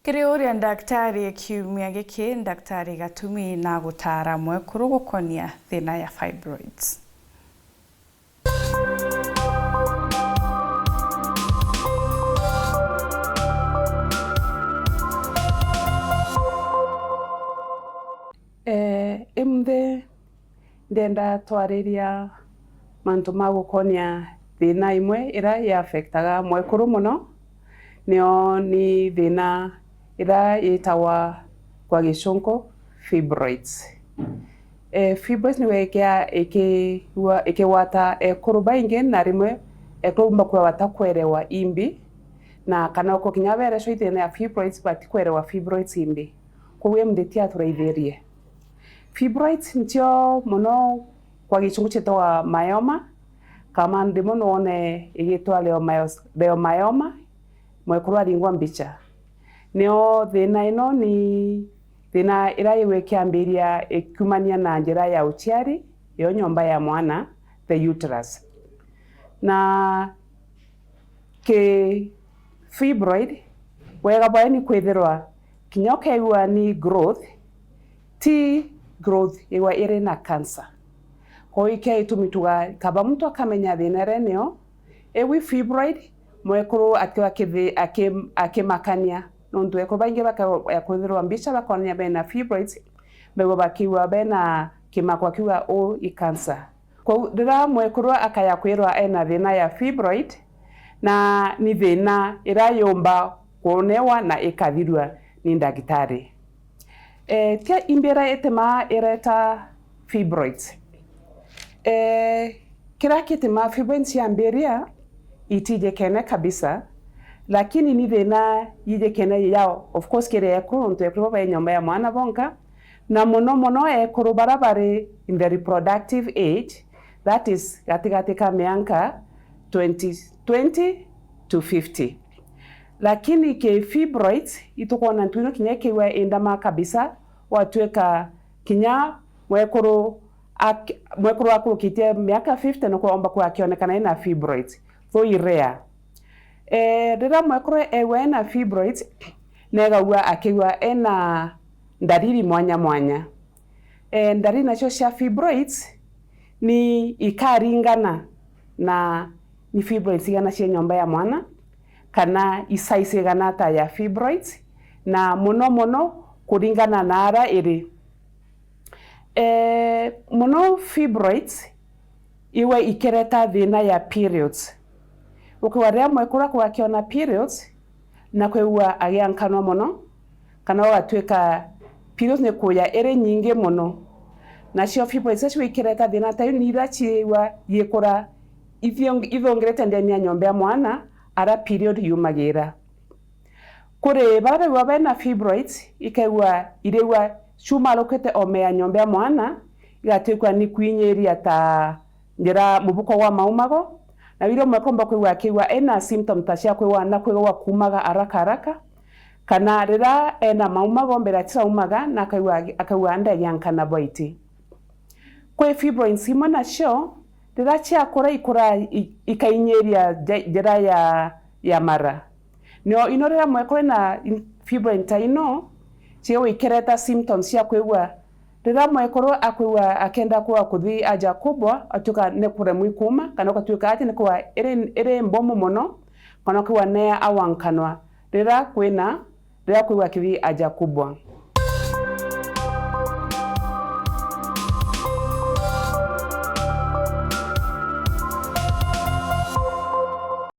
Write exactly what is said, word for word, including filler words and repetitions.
Kiri uria ndaktari kiumia giki, Ndaktari Gatumi na gutaara mwekuru gukonia thina ya fibroids. Eh, imuthi ndenda twariria mantu ma gukonia thina imwe ira i affectaga mwekuru mono, nio ni thina ira yitagwa kwa gicunku fibroids. Eh, fibroids niwe ikia-, ikiwa-, ikigwata ekuru baingi, na rimwe ekuru baumba kwigua batakwerewa imbi, na kana uko kinya berecwa i thina ya fibroids, batikwerewa fibroids imbi. Koguo imuthi tia turaithirie. Fibroids ncio mono kwa gicungu ciitagwa myoma, kana rimwe no wone igitwa leiomyos-, leiomyoma, mwekuru aringwa mbica. Nio thina ino ni thina ira igwe ikiambiria ikiumania na njira ya uciari, yo nyomba ya mwana, the uterus. Na ki fibroid, wega bwayo ni kwithirwa kinya ukeigua ni growth, ti growth igwa iri na cancer. Kwou ikio itumi tuga kaba muntu akamenya thina iria nio, igwi fibroid, mwekuru akiwa akithi-, aki-, akimakania. Nontu ekuru baingi baka-, ya kwithirwa mbica bakonania bena fibroids, baigua bakiigua bena kimako akiuga uu i cancer. Kwou riria mwekuru akaya kwirwa ena thina ya fibroid, na ni thina ira yumba kuonewa na ikathirua ni ndagitari. Eh, tia imbi ira itimaa ireta fibroids. Eh, kiria kitimaa fibroids ciambiria itijikene kabisa, lakini ni thina yijikene ya, of course, kiri ekuru, nontu ekuru bo bai nyomba ya mwana bonka, na mono mono ekuru bara bari in the reproductive age, that is, gatigati ka mianka twenty, twenty to fifty. Lakini ki fibroids, itukwona ntu ino kinya ikiigua indama kabisa, gwatuika kinya mwekuru ak-, mwekuru akurukitie miaka fifty nikuo omba kwigua akionekana ena fibroids, though i rare. Eh, riria mwekuru egua ena fibroids, negagua akigua ena ndariri mwanya mwanya. Eh, ndariri nacio cia fibroids ni ikaringana na ni fibroids igana cia nyomba ya mwana, kana i size igana ata ya fibroids, na mono mono kuringana na ara iri. Eh, mono fibroids iwe ikireta thina ya periods. Ukiigua riria mwekuru akuga akiona periods, na kwigua agiankanwa mono, kana ugatuika periods ni kuuja iri nyingi mono. Nacio fibroids icio ikireta thina ta iu ni iria ciigua igikura ithiong-, ithungirite ndene ya nyomba ya mwana, ara period yumagira. Kuri bara baigua bena fibroids, ikaigua irigua ciumarukite ome ya nyomba ya mwana, igatuika ni kwinyiria ta njira mubuko gwa maumago, na iria umwe akomba kwigua akigua ena symptom ta cia kwigua na kwigua kuumaga haraka haraka, kana riria ena maumago mbere atiraumaga na akaigua, akaigua nda igiankana bwaiti. Kwi fibroids imwe nacio, riria ciakura ikura i-, ikainyiria nja-, njira ya, ya mara. Nio ino riria mwekuru ena in-, fibroid ta ino, ciigagwa ikireta symptoms cia kwigua. Riria mwekuru akwigua akenda kwigua kuthi haja kubwa, atuika ni kuremwa ikuuma, kana ugatuika ati ni kwigua iri, iri mbomu mono, kana ukigua ne awankanwa. Riria kwina, riria kwigua akithi haja kubwa.